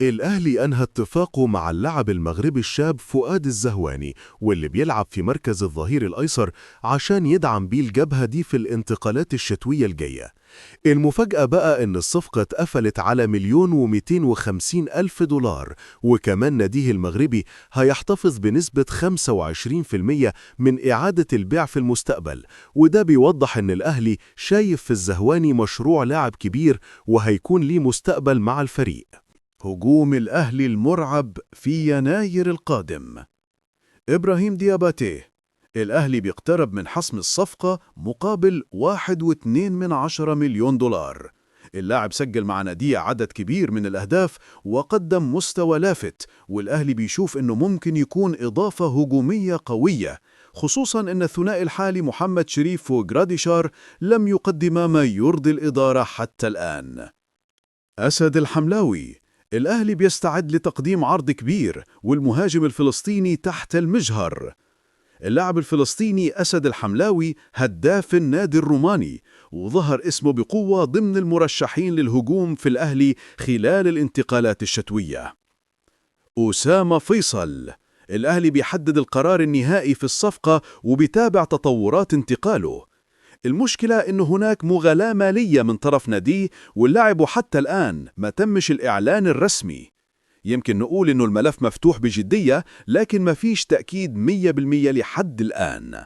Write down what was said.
الأهلي أنهى اتفاقه مع اللاعب المغربي الشاب فؤاد الزهواني، واللي بيلعب في مركز الظهير الأيسر عشان يدعم بيه الجبهة دي في الانتقالات الشتوية الجاية. المفاجأة بقى إن الصفقة اتقفلت على 1,250,000 دولار، وكمان ناديه المغربي هيحتفظ بنسبة 25% من إعادة البيع في المستقبل. وده بيوضح إن الأهلي شايف في الزهواني مشروع لاعب كبير وهيكون ليه مستقبل مع الفريق. هجوم الأهلي المرعب في يناير القادم. إبراهيم دياباتيه، الأهلي بيقترب من حسم الصفقة مقابل 1.2 مليون دولار. اللاعب سجل مع ناديه عدد كبير من الأهداف وقدم مستوى لافت، والأهلي بيشوف إنه ممكن يكون إضافة هجومية قوية، خصوصا إن الثنائي الحالي محمد شريف وجراديشار لم يقدما ما يرضي الإدارة حتى الآن. أسد الحملاوي، الأهلي بيستعد لتقديم عرض كبير والمهاجم الفلسطيني تحت المجهر. اللاعب الفلسطيني أسد الحملاوي هداف النادي الروماني، وظهر اسمه بقوة ضمن المرشحين للهجوم في الأهلي خلال الانتقالات الشتوية. أسامة فيصل، الأهلي بيحدد القرار النهائي في الصفقة وبيتابع تطورات انتقاله. المشكلة إنه هناك مغالاة مالية من طرف ناديه، واللاعب حتى الآن ما تمش الإعلان الرسمي. يمكن نقول إنه الملف مفتوح بجدية، لكن ما فيش تأكيد 100% لحد الآن.